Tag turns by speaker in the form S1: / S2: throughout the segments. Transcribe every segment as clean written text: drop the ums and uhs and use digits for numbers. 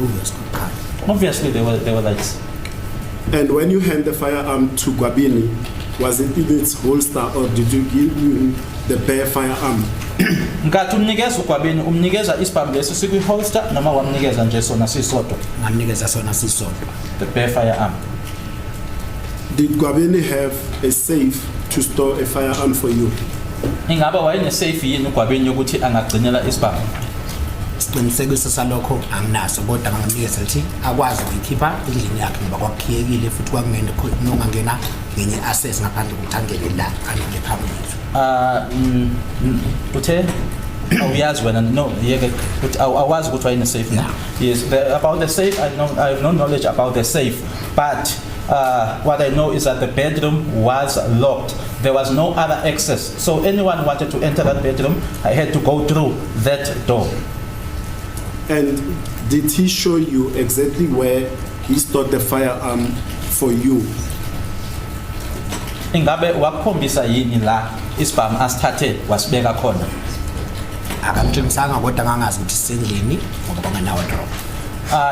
S1: Obvious kukhanya.
S2: Obviously there were lights.
S3: And when you hand the firearm to Gwabini, was it in its holster or did you give him the bare firearm?
S2: Nkathi umnikeza uGwabini, umnikeza isibhamu lesi sikwi-holster noma wamnikeza nje sona sisodwa?
S1: Ngamnikeza sona sisodwa.
S2: The bare firearm.
S3: Did Gwabini have a safe to store a firearm for you?
S2: Ingabe wayenesafe yini uGwabini yokuthi angagcinela isibhamu?
S1: Isiqinisekiso salokho anginaso, kodwa ngamnikeza ukuthi akwazi ukuyikhipha endlini yakhe ngoba kwakukhiyekile futhi kwakungene nongangena ngenye access ngaphandle kokuthi angene la anele phambi kwethu.
S2: Uthe awuyazi wena, no, yeke uthi awazi ukuthi wayenesafe?
S1: Yeah.
S2: Yes, about the safe, I have no knowledge about the safe, but what I know is that the bedroom was locked. There was no other access, so anyone wanted to enter that bedroom, I had to go through that door.
S3: And did he show you exactly where he stored the firearm for you?
S2: Ingabe wakukhombisa yini la isibhamu asithathe wasibeka khona?
S1: Akamtshengisanga, kodwa ngangazi ukuthi sisendlini ngoba kwangena-wardrobe.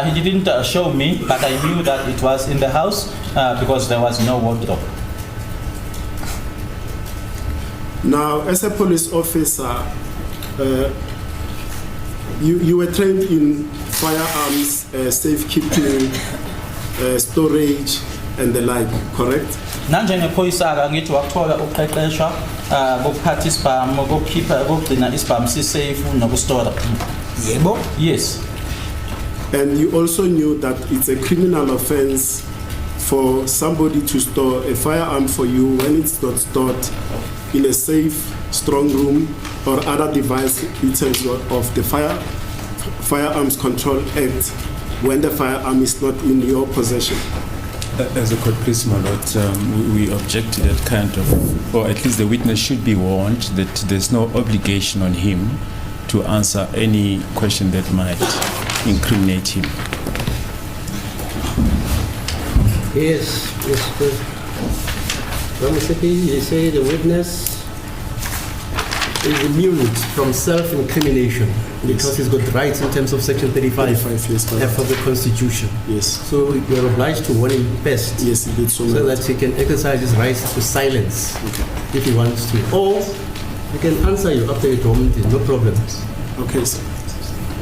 S2: He didn't show me, but I knew that it was in the house because there was no wardrobe.
S3: Now, as a police officer, you were trained in firearms, safekeeping, storage, and the like, correct?
S2: Nanjengephoyisa-ke ngithi wakuthola ukuqeqeshwa kokuphatha isibhamu, kokukhipha, kokugcina isibhamu sisafe nokustora?
S1: Yebo.
S2: Yes.
S3: And you also knew that it's a criminal offense for somebody to store a firearm for you when it's not stored in a safe, strong room, or other device in terms of the Firearms Control Act when the firearm is not in your possession.
S4: As a court please, my lord, we object to that kind of, or at least the witness should be warned that there's no obligation on him to answer any question that might incriminate him.
S5: Yes, Mr. Ramosepele, you say the witness is immune from self-incrimination because he's got rights in terms of section 35
S3: 35, yes, my lord.
S5: F of the Constitution.
S3: Yes.
S5: So you are obliged to warn him best
S3: Yes, indeed, so, my
S5: so
S3: lord.
S5: that he can exercise his rights to silence if he wants to. Or he can answer you after you told him, no problem.
S3: Okay, sir.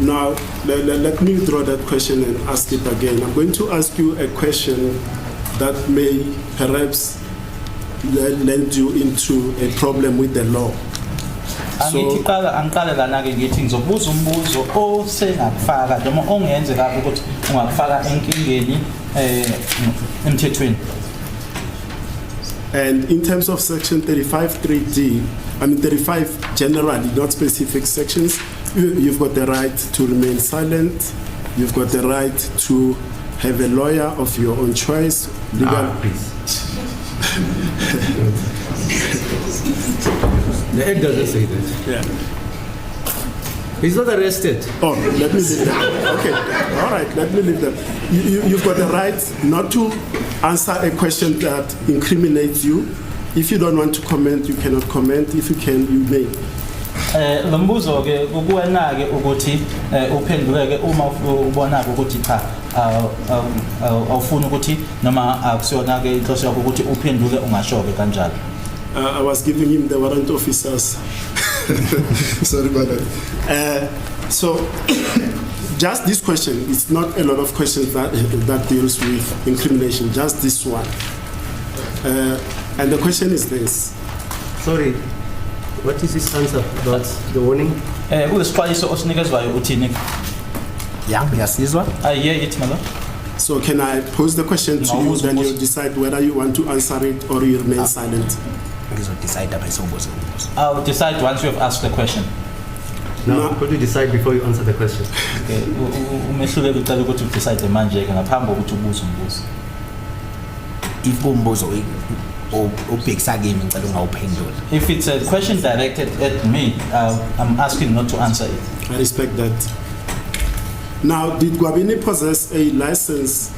S3: Now, let me withdraw that question and ask it again. I'm going to ask you a question that may perhaps lend you into a problem with the law.
S2: Angithi qala angiqale lana-ke ngithi ngizobuza umbuzo osengakufaka noma ongenzeka ukuthi ungakufaka enkingeni emthethweni.
S3: And in terms of section 35(3)(d), I mean 35 generally, not specific sections, you've got the right to remain silent, you've got the right to have a lawyer of your own choice, legal.
S5: Ah, please. The Act doesn't say that. He's not arrested.
S3: Oh, let me leave that. Okay, all right, let me leave that. You've got the right not to answer a question that incriminates you. If you don't want to comment, you cannot comment. If you can, you may.
S2: Lo mbuzo ke kukuwena ke ukuthi uphenduleke uma ubona ukuthi cha, awufuni ukuthi noma akusiyona ke inhloso yakho ukuthi uphendule, ungasho ke kanjalo.
S3: I was giving him the warrant officers. Sorry about that. So, just this question, it's not a lot of questions that deals with incrimination, just this one. And the question is this.
S5: Sorry, what is his answer about the warning?
S2: Kulesixwayiso osinikezwayo uthini?
S1: Ya, ngiyasizwa.
S2: I hear it, my lord.
S3: So can I pose the question to you,
S2: No,
S3: then
S2: ubuze.
S3: you'll decide whether you want to answer it or you remain silent?
S1: Ngizodecide bese ubuza umbuzo.
S2: I'll decide once you have asked the question.
S5: Now,
S3: No.
S5: could you decide before you answer the question?
S2: Okay, umehluleki ucela ukuthi udecide manje ke ngaphambi kokuthi ubuze umbuzo.
S1: If kuwumbuzo obhekisa kimi, ngicela ungawuphendula.
S2: If it's a question directed at me, I'm asking not to answer it.
S3: I respect that. Now, did Gwabini possess a license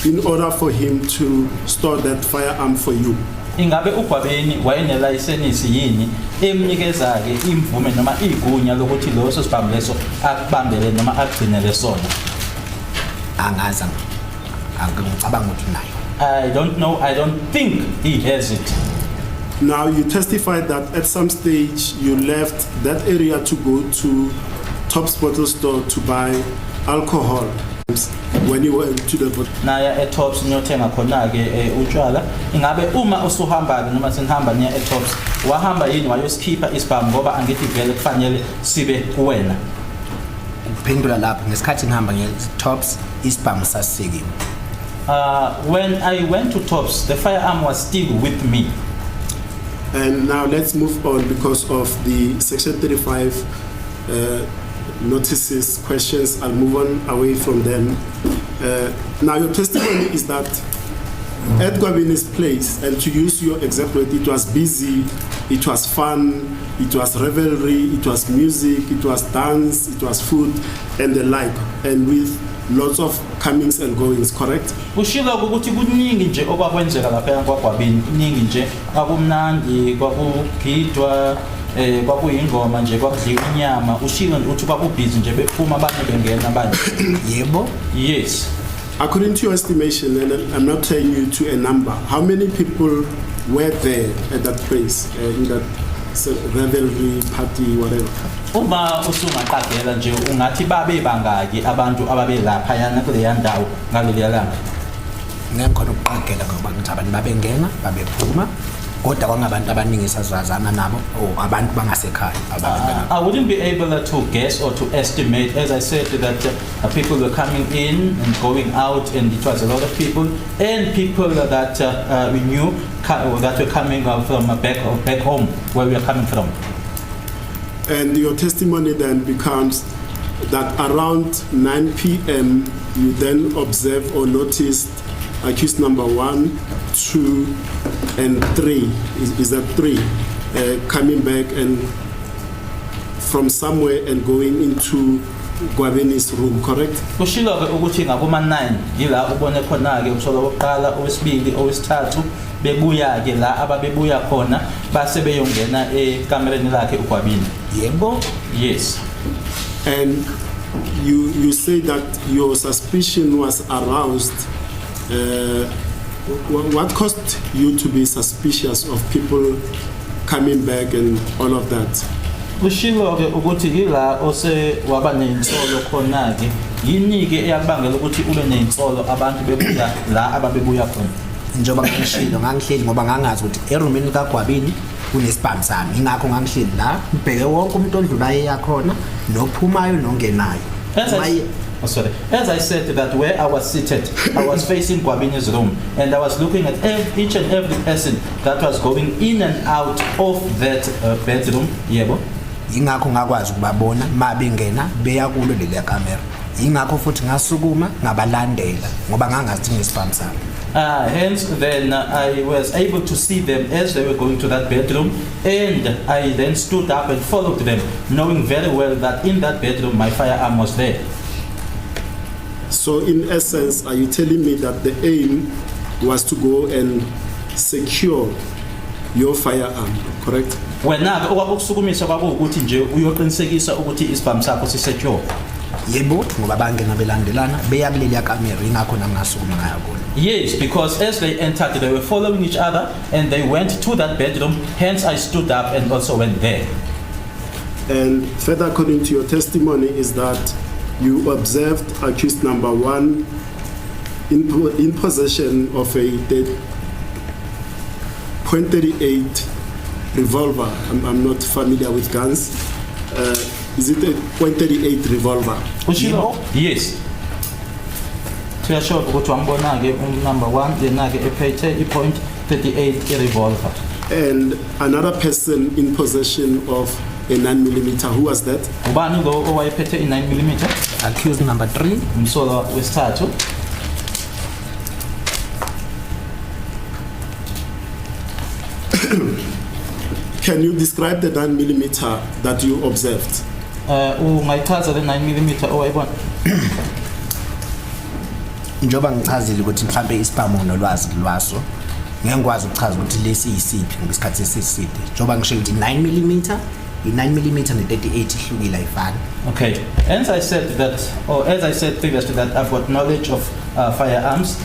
S3: in order for him to store that firearm for you?
S2: Ingabe uGwabeni wayenelayisenisi yini emnikeza ke imvume noma igunya lokuthi leso sibhamu leso akubambele noma akugcinele sona?
S1: Angazi, angicabanga ukuthi unayo.
S2: I don't know. I don't think he has it.
S3: Now, you testified that at some stage you left that area to go to Tops Bottle Store to buy alcohol when you went to the
S2: Naya eTops niyothenga khona ke utshwala. Ingabe uma usuhamba ke noma senihamba niya eTops, wahamba yini wayosikhipha isibhamu, ngoba angithi vele kufanele sibe kuwena?
S1: Ukuphendula lapho, ngesikhathi ngihamba nge-Tops isibhamu sasisekimi.
S2: When I went to Tops, the firearm was still with me.
S3: And now let's move on because of the Section 35 notices, questions. I'll move on away from them. Now, your testimony is that at Gwabini's place, and to use your exact word, it was busy, it was fun, it was revelry, it was music, it was dance, it was food, and the like, and with lots of comings and goings, correct?
S2: Ushilo ukuthi kuningi nje okwakwenzeka lapha kwaGwabini, kuningi nje, kwakumnandi, kwakugidwa, kwakuyingoma nje, kwakudliwa inyama. Ushilo nje uthi kwakubhizi nje, bephuma abanye, bengena abanye.
S1: Yebo.
S2: Yes.
S3: According to your estimation, and I'm not telling you to a number, how many people were there at that place, in that revelry, party, whatever?
S2: Uma usungaqagela nje, ungathi babe bangaki abantu ababe laphayana kuleya ndawo ngaleliya langa?
S1: Ngeke ngikhona ukuqagela ngoba ngithi abantu babengena, babephuma, kodwa kwangabantu abaningi esazazana nabo or abantu bangasekhaya ababengena.
S2: I wouldn't be able to guess or to estimate. As I said, that people were coming in and going out, and it was a lot of people, and people that we knew that were coming from back home, where we are coming from.
S3: And your testimony then becomes that around 9 p.m., you then observed or noticed accused number one, two, and three. Is that three? Coming back and from somewhere and going into Gwabini's room, correct?
S2: Kushilo ke ukuthi ngakuma 9 yila ubone khona ke umsolo wokuqala, owesibili, owesithathu bebuya ke la ababebuya khona, base beyongena ekamereni lakhe uGwabini.
S1: Yebo.
S2: Yes.
S3: And you say that your suspicion was aroused. What caused you to be suspicious of people coming back and all of that?
S2: Ushilo ke ukuthi ila ose waba nezinsolo khona ke, yini ke eyakubangela ukuthi ube nezinsolo abantu bebuya la ababebuya khona?
S1: Njengoba ngishilo, ngangihleli ngoba ngangazi ukuthi erumini kaGwabini kunesibhamu sami, ingakho ngangihleli la ngibheke wonke umuntu odlulayo eyakhona, nophumayo nongenayo.
S2: As I, oh, sorry. As I said that where I was seated, I was facing Gwabini's room and I was looking at each and every person that was going in and out of that bedroom. Yebo.
S1: Ingakho ngakwazi ukubabona ma bengena beya kulo leliya kamera, ingakho futhi ngasukuma ngabalandela ngoba ngangazi ngesibhamu sami.
S2: Hence, then I was able to see them as they were going to that bedroom, and I then stood up and followed them, knowing very well that in that bedroom my firearm was there.
S3: So, in essence, are you telling me that the aim was to go and secure your firearm, correct?
S2: Wena ke okwakukusukumisa kwakuwukuthi nje uyoqinisekisa ukuthi isibhamu sakho sisecure.
S1: Yebo, ngoba bangena belandelana beya kuleliya kamera, ingakho nami ngasukuma ngaya kulo.
S2: Yes, because as they entered, they were following each other and they went to that bedroom. Hence, I stood up and also went there.
S3: And further, according to your testimony, is that you observed accused number one in possession of a .38 revolver. I'm not familiar with guns. Is it a .38 revolver?
S2: Ushilo? Yes. Tuyasho ukuthi wambona ke number 1 yena ke ephethe i-point 38 revolver.
S3: And another person in possession of a 9 millimeter. Who was that?
S2: Ubani lo owayephethe i-9 mm?
S1: Accused number 3.
S2: Umsolwa wesithathu.
S3: Can you describe the 9 millimeter that you observed?
S2: Ungayichaza le 9 mm owayibona?
S1: Njengoba ngichazile ukuthi mhlambe isibhamu nolwazi lwaso, ngeke ngikwazi ukuchaza ukuthi lesi yisiphi ngesikhathi esiside, njengoba ngisho ukuthi 9 mm. I-9 mm ne-38 ihlukile, ayifani.
S2: Okay. As I said that, or as I said previously, that I've got knowledge of firearms,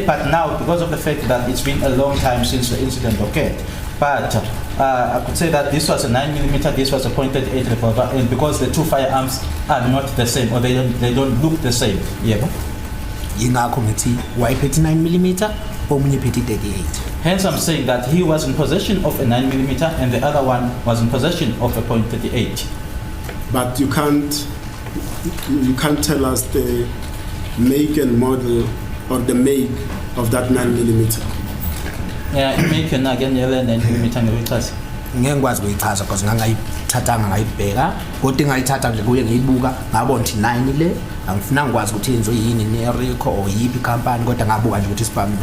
S2: but now because of the fact that it's been a long time since the incident occurred, but I could say that this was a 9 millimeter, this was a .38 revolver, and because the two firearms are not the same, or they don't look the same. Yeah.
S1: Yingakho ngithi wayephethe i-9 mm, omunye ephethe i-38.
S2: Hence, I'm saying that he was in possession of a 9 millimeter and the other one was in possession of a .38.
S3: But you can't tell us the make and model or the make of that 9 millimeter.
S2: Yeah, i-make yona ke nele 9 millimeter ngekuyichaza.
S1: Ngeke ngikwazi ukuyichaza because ngangayithathanga ngayibheka, kodwa engayithatha nje kuye ngiyibuka ngabona ukuthi 9 le. Angifuna ngikwazi ukuthi yenziwe yini, Norinco or yiphi ikhampani, kodwa ngabuka nje ukuthi isibhamu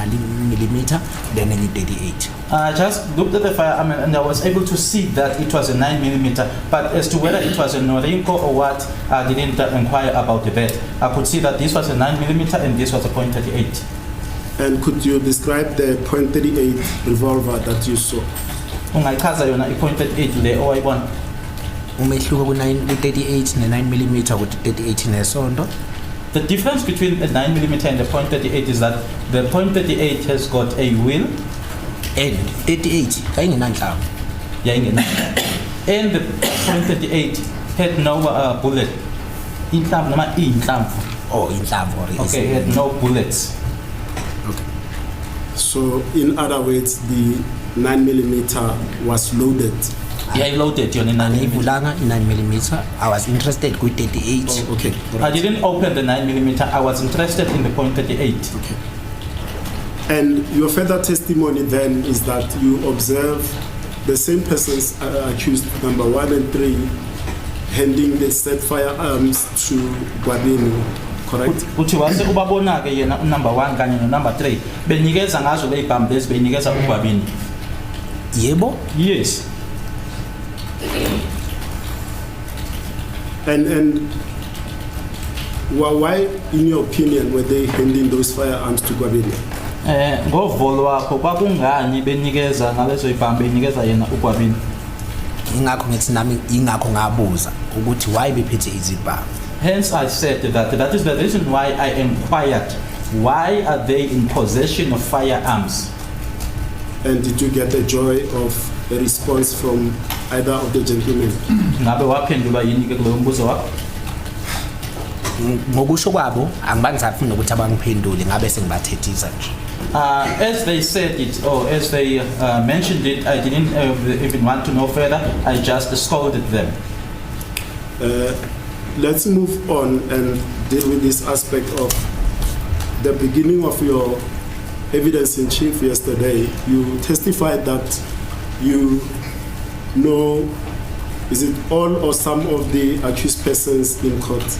S1: millimeter, then enye 38.
S2: I just looked at the firearm and I was able to see that it was a 9 millimeter, but as to whether it was a Norinco or what, I didn't inquire about that. I could see that this was a 9 millimeter and this was a .38.
S3: And could you describe the .38 revolver that you saw?
S2: Ungayichaza yona i-.38 le owayibona?
S1: Umehluko ku-9 ku-38 ne-9 mm ukuthi 38 nesondo.
S2: The difference between a 9 millimeter and the .38 is that the .38 has got a wheel.
S1: And 38 kayingenanhlamvu.
S2: Yayingenayo. And the .38 had no bullet. Inhlamvu noma iy'nhlamvu.
S1: Oh, inhlamvu or
S2: Okay, it had no bullets.
S3: So, in other words, the 9 millimeter was loaded.
S2: Yayi-loaded yona i-9 millimeter.
S1: Angiyivulanga i-9 mm. I was interested kwi-38.
S3: Oh, okay. All
S2: I
S3: right.
S2: didn't open the 9 millimeter. I was interested in the .38.
S3: Okay. And your further testimony then is that you observe the same persons accused number one and three handing the said firearms to Gwabini, correct?
S2: Uthi wase ubabona ke yena unumber 1 kanye no number 3 benikeza ngazo lezibhamu lezi, benikeza uGwabini.
S1: Yebo.
S2: Yes.
S3: And why, in your opinion, were they handing those firearms to Gwabini?
S2: Ngovo lwakho kwakungani benikeza ngalezo zibhamu, benikeza yena uGwabini?
S1: Ingakho ngithi nami ingakho ngabuza ukuthi why bephethe izibhamu.
S2: Hence I said that that is the reason why I inquired why are they in possession of firearms.
S3: And did you get the joy of a response from either of the gentlemen?
S2: Ngabe waphendulwa yini ke kuloyo mbuzo wakho?
S1: Ngokusho kwabo angibangi ngisafuna ukuthi abangiphendule, ngabe sengibathethisa nje.
S2: As they said it, or as they mentioned it, I didn't even want to know further. I just scolded them.
S3: Let's move on and deal with this aspect of the beginning of your evidence in chief yesterday. You testified that you know, is it all or some of the accused persons in court?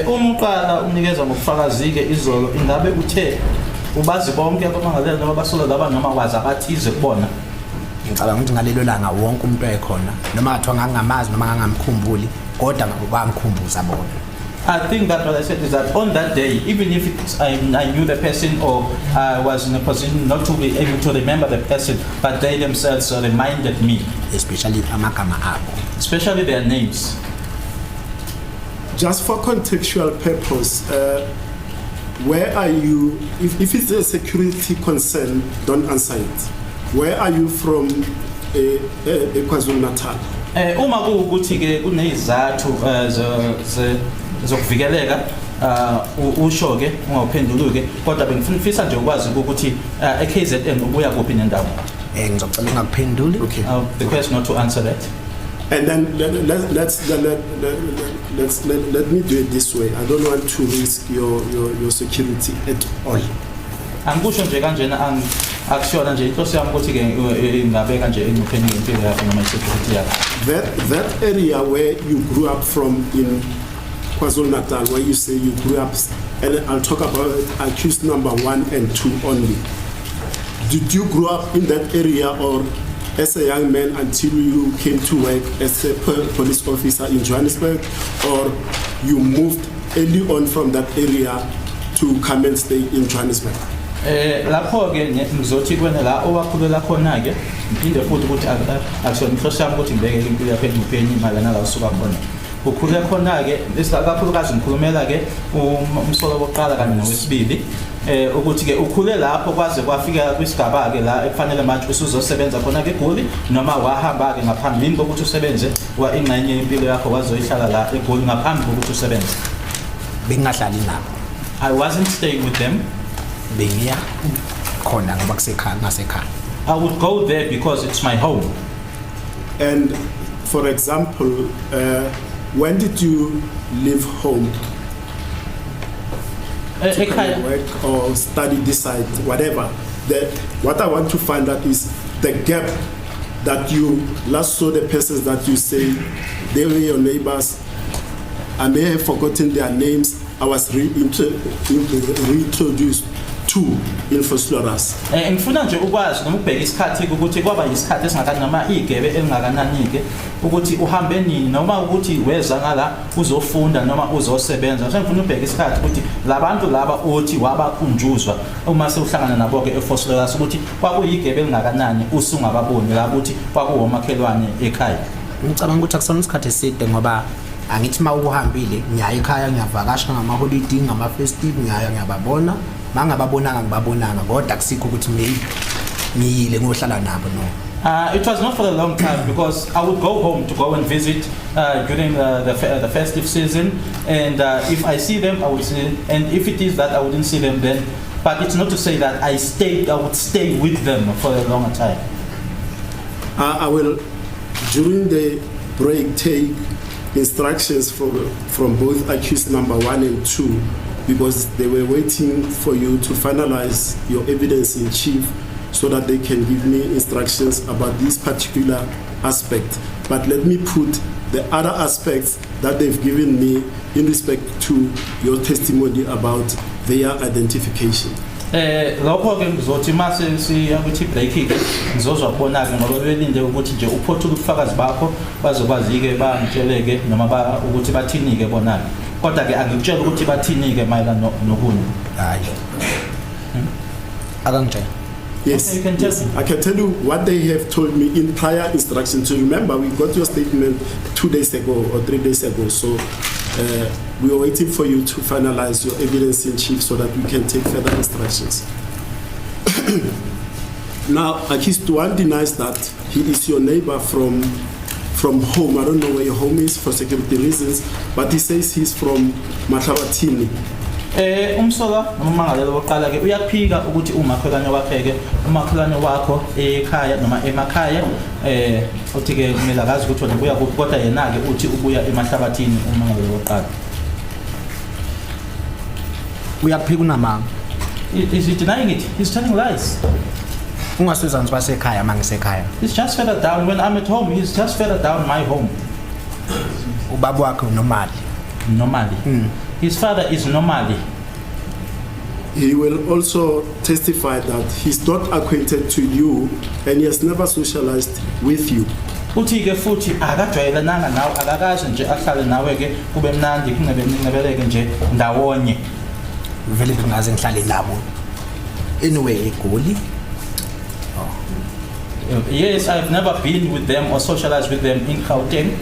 S2: Uma uqala unikeza ngobufakazi ke izolo, ingabe uthe ubazi bonke abamangalelwa noma abasolwa laba noma wazi abathize kubona?
S1: Ngicabanga ukuthi ngalelo langa wonke umuntu oyekhona, noma ngathiwa ngangingamazi noma ngangamkhumbuli, kodwa bangikhumbuza bona.
S2: I think that what I said is that on that day, even if I knew the person or I was in a position not to be able to remember the person, but they themselves reminded me,
S1: especially amagama abo.
S2: Especially their names.
S3: Just for contextual purpose, where are you, if it's a security concern, don't answer it. Where are you from KwaZulu Natal?
S2: Uma kuwukuthi ke kunezizathu zokuvikeleka, usho ke ungawuphenduli ke, kodwa bengifuna nje ukwazi ukuthi eKZN ubuya kuphi nendawo.
S1: Ngizocela ungakuphenduli.
S3: Okay.
S2: Request not to answer that.
S3: And then let, let, let's, let, let, let, let's, let, let me do it this way. I don't want to risk your security at all.
S2: Angikusho nje kanjena, akusiyona nje inhloso yami ukuthi ke ingabeka nje engcupheni impilo yakho noma i-security yakho.
S3: That area where you grew up from in KwaZulu Natal, where you say you grew up, and I'll talk about accused number one and two only. Did you grow up in that area or as a young man until you came to work as a police officer in Johannesburg, or you moved early on from that area to come and stay in Johannesburg?
S2: Lapho ke ngizothi kuwena la owakhulela khona ke, ngiphinde futhi ukuthi akusona inhloso yami ukuthi ngibeke impilo yakho engcupheni mayelana la usuka khona. Ukhule khona ke, kakhulukazi ngikhulumela ke umsolo wokuqala kanye nowesibili, ukuthi ke ukhule lapho kwaze kwafika kwisigaba ke la ekufanele manje usuzosebenza khona ke eGoli, noma wahamba ke ngaphambilini kokuthi usebenze, wa ingxenye yempilo yakho wazoyihlala la eGoli ngaphambi kokuthi usebenze?
S1: Bengingahlali nabo.
S2: I wasn't staying with them.
S1: Bengiya khona ngoba kusekhaya, ngasekhaya.
S2: I would go there because it's my home.
S3: And for example, when did you leave home to come
S2: Ekhaya
S3: and work or study this side, whatever? What I want to find out is the gap that you last saw the persons that you say they were your neighbors. I may have forgotten their names. I was reintroduced to in Vosloorus.
S2: Ngifuna nje ukwazi noma ukubheka isikhathi ukuthi kwaba isikhathi esingakanani noma igebe elingakanani ke ukuthi uhambe nini noma ukuthi weza ngala uzofunda noma uzosebenza. Sengifuna ubheka isikhathi ukuthi labantu laba othi wabakhunjuzwa uma sewuhlangana nabo ke eVosloorus ukuthi kwakuyigebe elingakanani usungababoni labo ukuthi kwakuwomakhelwane ekhaya.
S1: Ngicabanga ukuthi akusona isikhathi eside, ngoba angithi uma uhambile, ngiyaya ekhaya, ngiyavakasha ngamaholidi, ngama-festive, ngiyaya ngiyababona. Ma ngababonanga, ngibabonanga, kodwa akusikho ukuthi maybe ngiyile ngohlala nabo, no.
S2: It was not for a long time because I would go home to go and visit during the festive season, and if I see them, I would see, and if it is that I wouldn't see them then, but it's not to say that I stayed, I would stay with them for a longer time.
S3: I will, during the break, take instructions from both accused number one and two, because they were waiting for you to finalize your evidence in chief so that they can give me instructions about this particular aspect. But let me put the other aspects that they've given me in respect to your testimony about their identification.
S2: Lokho ke ngizothi mase siya kuthi break ke ngizozwa khona ke, ngoba belinde ukuthi nje uphothule ubufakazi bakho, bazokwazi ke bangitsheleke noma ba ukuthi bathini ke bona ke, kodwa ke angikutshela ukuthi bathini ke mayelana nokunye.
S1: Hayi, akangitshela.
S3: Yes,
S2: Okay, you can tell
S3: yes.
S2: me.
S3: I can tell you what they have told me in prior instructions. So remember, we got your statement 2 days ago or 3 days ago. So we are waiting for you to finalize your evidence in chief so that we can take further instructions. Now, accused one denies that he is your neighbor from home. I don't know where your home is for security reasons, but he says he's from Mahlabathini.
S2: Umsolwa noma umangalelo wokuqala ke uyaphika ukuthi umakhelwane wakhe ke, umakhelwane wakho ekhaya noma emakhaya. Uthi ke kumele akazi ukuthi wena ubuya kuphi, kodwa yena ke uthi ubuya eMahlabathini umangalelo wokuqala.
S1: Uyakuphika, unamanga.
S2: Is he denying it? He's telling lies.
S1: Ungasizansi basekhaya uma ngisekhaya.
S2: He's just further down. When I'm at home, he's just further down my home.
S1: Ubaba wakhe uNomali.
S2: Normally. His father is Normally.
S3: He will also testify that he's not acquainted to you and he has never socialized with you.
S2: Uthi ke futhi akajwayelananga nawe, akakaze nje ahlale nawe ke kube mnandi kungebeleke nje ndawonye.
S1: Vele bengaze ngihlale nabo anyway eGoli.
S2: Yes, I've never been with them or socialized with them in Gauteng.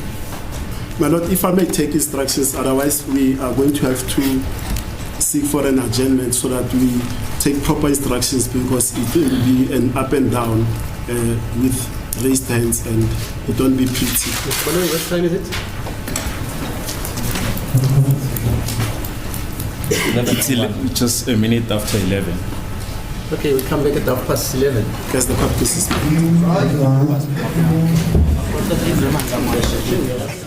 S3: My lord, if I may take instructions, otherwise we are going to have to seek for an adjournment so that we take proper instructions, because it will be an up and down with raised hands and it won't be pretty.
S5: Mr. Baloyi, what time is it?
S4: It's just a minute after 11.
S5: Okay, we'll come back at 11:30.
S3: As the court pleases.
S2: Right.